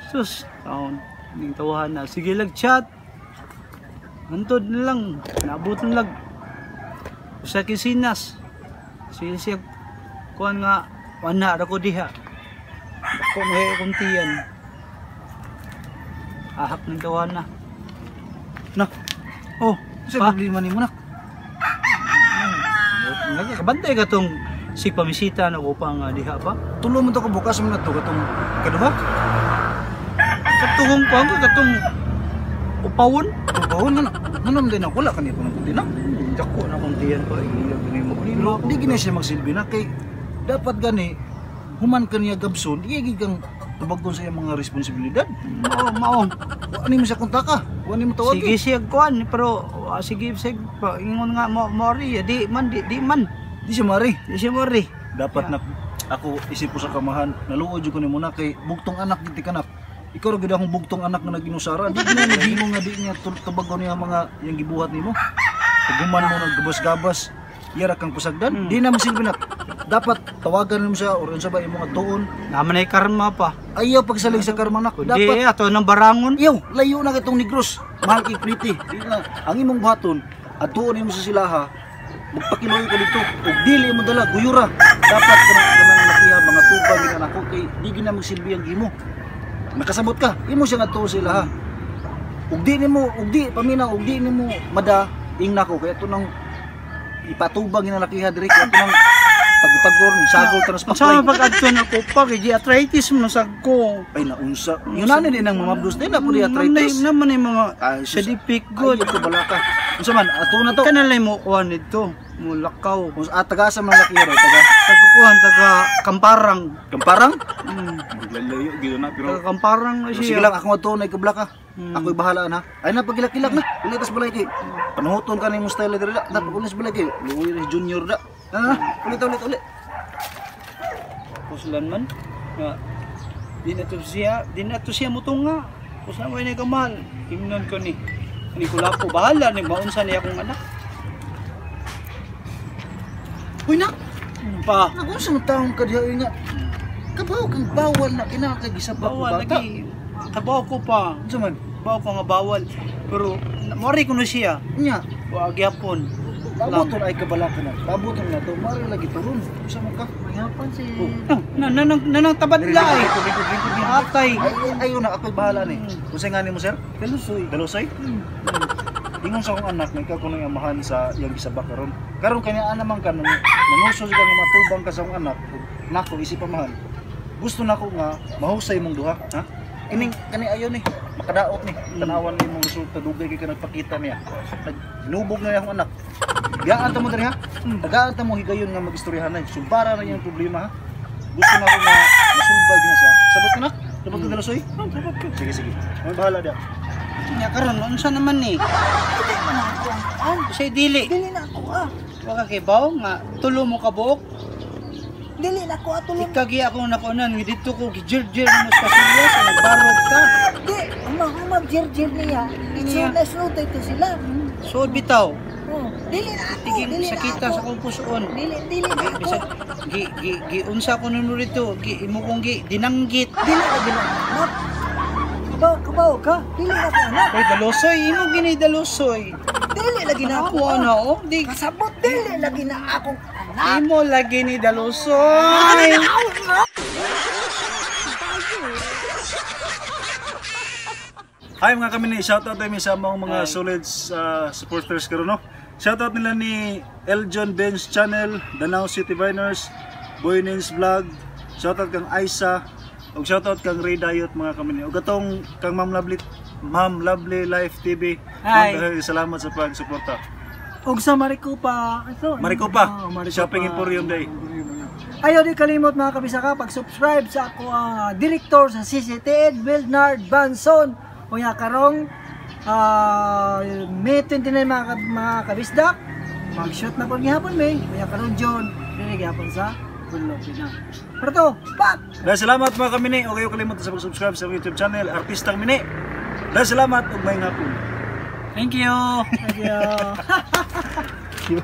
Sus, taon. Ning tawahan na. Sige lag chat. Hantod na lang. Naabot na lang. Sa kisinas. Sige siya. Kuan nga. Wana ra ko diha. Ako na akong tiyan. Ahak ng tawahan na. Nak. Oh, Sa pa. problema nimo, nak? Nagkabantay ka tong si pamisita na ko pang diha pa. Tulo mo to ka bukas mo na to katong kaduha. Katungong kuan ko katong upawon. Pagkahon na na. Naman din ako wala kani pa ng kunti na. Dako na kong tiyan pa. Pero di gina siya magsilbi na kay dapat gani human kaniya gabson, iya gid kang tubagon sa iyang mga responsibilidad. Mao, mao. Wa ni mo siya kontaka, wa ni mo tawag. Sige siya kuan pero sige sige pa ingon nga mo mori di man di, di man Di siya mari. di siya mori. Dapat na ako isip ko sa kamahan, naluod jud ko nimo na kay bugtong anak gid ti kanak. Ikaw ra gid akong bugtong anak nga naginusara. Di gina nagimo nga di niya tubagon niya mga iyang gibuhat nimo. Pag human mo naggabas-gabas, iya ra kang pasagdan. Di na magsilbi na. Dapat tawagan mo siya or unsa ba imong atuon. Naman ay karma pa. Ayaw pagsalig sa karma nak. Kundi Dapat ato ng barangon. Iyaw, layo na kitong Negros. Mahal kay pretty. Di na. Ang imong buhaton, atuon nimo sa silaha, magpakiloy ka dito. Ug dili mo dala, guyura. Dapat kanang kanang lakiha mga tubag gina nako kay di gina magsilbi ang imo. Nakasabot ka, imo siya nga tuon sa ilaha. Ug di nimo, ug di paminaw, ug di nimo mada ing nako kay ato nang ipatubag gina lakiha diri kay ato nang tagutagor ni sagol Sa transpaklay. pag adto na ko pa kay gi arthritis mo sa ko. Ay naunsa. Yun na din ang mamabdos din na pud arthritis. Naman ay mga Ay, sa sus. dipik Good. good. Ay, ito balaka. Unsa man, ato na to. Kanalay mo kuan nito, mo lakaw. Kung taga sa mga laki ro, taga Taga kuan taga Kamparang. Kamparang. Mm. Layo gid na pero Taga Kamparang na pero siya. sige lang ako ato na ikablaka. Mm. Ako'y bahala na. Ay na pagilak-kilak na. Ulit tas balay kay. Panuhuton ka nimo style diri da. Dapat ulit balay kay. Luoy rin junior da. Na na, ulit ulit ulit. Puslan man. Nga di na to siya, di na to siya mutunga. Puslan mo ni kamal. Himnon ko ni. Ni kulapo bahala ni maunsa niya akong anak. Uy nak, Pa. nagunsa man taong ka diha nga. Kabaw kang bawal na kinakay gisabak Bawal bata. lagi. Kabaw ko pa. Unsa man? Kabaw ko nga bawal. Pero mori ko na siya. Nya, Wa gyapon. pabuton ay kabalaka na. Pabuton na to, mari lagi turon. Unsa man ka? Mayapon si Oh. Na na na nang tabadla eh. Atay. Ay, ay, ayaw na, ako'y bahala ni. Kung saan nga ni mo, sir? Kalusoy. Dalusoy? Ingon sa akong anak, nga ikaw kuno yung amahan sa iyang gisabak karon. Karon kanya naman ka nung nanguso ka nga matubang ka sa akong anak, nako isip amahan. Gusto nako nga mahusay mong duha, ha? Kining kani ayo ni, makadaot ni. Tanawan ni imong resulta dugay kay ka nagpakita niya. Nagnubog na niya akong anak. Gaan ta mo diri ha? Tagaan ta mo higayon nga magistoryahanay. Sulbara na niyang problema ha. Gusto nako nga masulbag niya siya. Sabot ka na? Sabot ka Dalusoy? Sige sige. May bahala dia. Nya karon unsa naman ni? Dili man ako ang kuan. Say dili. Dili na ako ah. Wa ka kibaw nga tulo mo ka buok. Dili na ako atulong. Ikagi ako nakunan nga didto ko gijirjir mo sa kasilyas sa nagbarog ka. Di, humag jirjir niya. Niya. It's na slow to sila. Suod bitaw. Oh, dili na ako, Tiging dili na sakita ako. sa akong pusoon. Dili, dili na ako. Bisag gi gi gi unsa ko nuno dito, gi imo kong gi dinanggit. Dili na gina. Anak. Kabaw, kabaw ka. Dili na ako anak. Oy dalusoy, imo gini dalusoy. Dili lagi na ako. Ako ana oh, di Kasabot dili lagi na akong anak. imo lagi ni dalusoy. Hi mga kami ni shoutout tayo sa among mga Hi. solid supporters karon no. Shoutout nila ni Eljon Benz Channel, Danao City Viners, Boy Nins Vlog, shoutout kang Aisa, ug shoutout kang Ray Dayot mga kami ni. Ug katong kang Ma'am Lovely Life TV. Hi. Ma'am, salamat sa pagsuporta. Og sa Maricopa. Ito, Maricopa, Oh, Maricopa. Shopping Emporium Day. Ayaw di kalimot mga kabisaka pag-subscribe sa ako ang director sa CCTN, Wilnard Banson. Unya karong May 29 mga kabisdak, mag-shoot na po gihapon May. Unya karong John, dili gihapon sa Pulo Pinang. Pero to, pak! Dahil salamat mga kami ni, huwag kayo kalimutan sa pag-subscribe sa among YouTube channel, Artistang Mini. Dahil salamat ug maayong hapon. Thank you. Thank you.